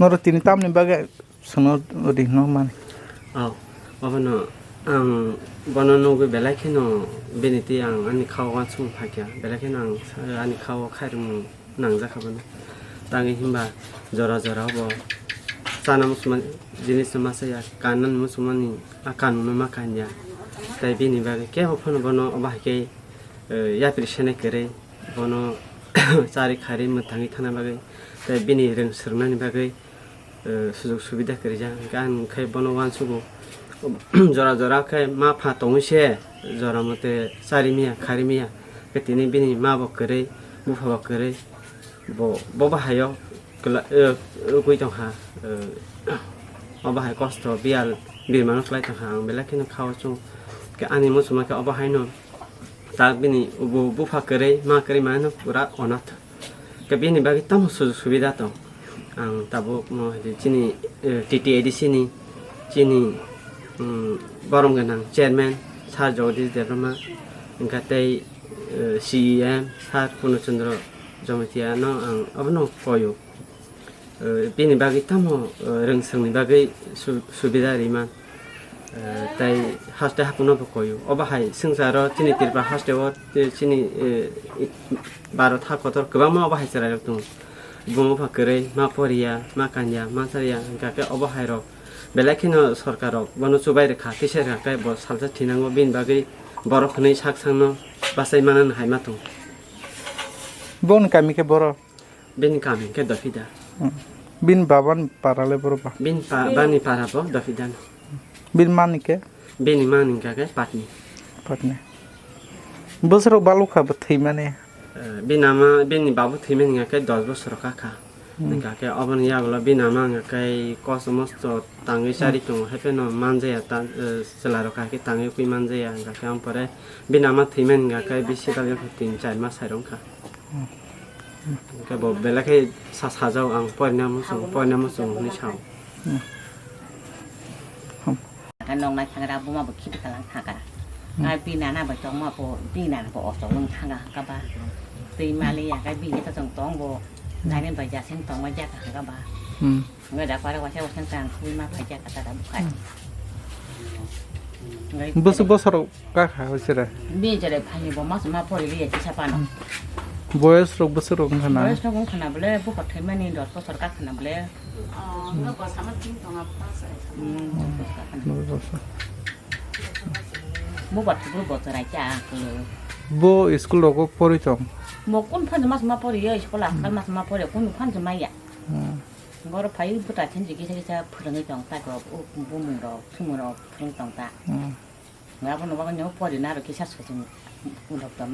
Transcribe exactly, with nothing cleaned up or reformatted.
Noro tini tamni bagwi sono rihno mani. Oh, obono ang bono nugwi belai kheno bini twi ang ani khao uansukma phaikha, belai kheno ang sa-, ani khao khairokmung nangjakha bono. Tangwi himba jora jora obo chana muchungma jinisno ma chaya, kannani muchungmani a kanungno ma kanya. Tai bini bagwi kebo phano bono obo hai khe, eh, yapri senai kwrwi bono chari khari mwthangwi thangna bagwi, tai bini rwng swrwngnani bagwi, eh, sujug subida kwrwijak. Hwnkhe ang khe bono uansugo, jora jora khe ma pha tongwi se jora mote chari miya khari miya, khe tini bini ma bo kwrwi bupha bo kwrwi, bo bo bahaio kwla-, eh, wngwi tongkha, eh, o bahai kosto biyal birmano kwlai tongkha. Ang belai kheno khao chwng khe ani muchungma khe obo haino. Tak bini bu-, bupha kwrwi, ma kwrwi mano pura onath. Khe bini bagwi tamo sujug subida tong. Ang tabuk mo hai chini, eh, T T A D C ni chini, mm, borom gwnang chairman Sir Jagadish Debbarma, hwnkha tei, eh, C E M Sir Purno Chandra Jamatia no ang abono koyo. Eh, bini bagwi tamo, eh, rwngswngni bagwi su-, subida rima. Eh, tai haste haphangno bo koyo. Obo hai swngcharo chini Tripura haste o, eh, chini, eh, i-, Bharat ha kotor kwbangma obo hai chwrairok tongo. Buma bupha kwrwi, ma poriya, ma kanya, ma chariya, hwnkha khe obo hai rok belai kheno sorkar rok bono chubai rwkha, kisa rwkha khe bo salsa thinango, bini bagwi borok hwnwi sak sakno bachai manani hai ma tongo. Boni kami khe boro? Bini kami khe Dopida. Hmm. Bini babani para le boro ba? Bini pa-, bani para bo Dopida no. Bini mani khe? Bini mani hwnkha khe Patni. Patni. Bwswrok balukha bo thwimani? Eh, bini ama, bini babu thwimani hwnkha khe dos bosor kha kha. Hmm. Hwnkha khe oboni yagulo bini ama hwnkha khe kosto mosto tangwi chari tongo, hai phano manjaya ta, eh, chwla rok hai khe tangwi pui manjaya, hwnkha khe ampore bini ama thwimani hwnkha khe bisi dal tin char mas hai rw wngkha. Hmm. Hwnkhe bo belai khe sa-, sajao ang porina muchung, porina muchung hwnwi sao. Hmm. Ang nong nai thangra buma bo khibi kalang thangkha. Hmm. Ngai bini nana bai tongma bo, bini nana bo ochok wng thanga hwnkha ba. Twi mali ya kai bini ta chong tong bo. Hmm. Nai bai jasing tongma jaka hwnkha ba. Hmm. Ngai da para wasa wasa tang kui ma phai jaka ta da bukhai. Hmm. Ngai bwswk bwswk rok ka kha hoi sere. Bini jere phani bo mas ma pori liya kisa pano. Hmm. Boyos rok bwswk rok wngkha na? Boyos rok wngkha na bole bukhuk thwimani dos bosor ka khana bole. Hmm. Dos bosor ka khana. Hmm. Bo ba thubui bo chwrai cha kulu. Bo school rogo pori tong? Bo kun phan mas ma pori yo school a, hmm, kal mas ma pori kun phan ma ya. Hmm. Boro phai buta chen ji kisa kisa phwrwngwi tong ta ko, o bumung rok, thumung rok phwrwng tong ta. Hmm. Nga bono bagwi nw pori na ro kisa sochung ulok tong.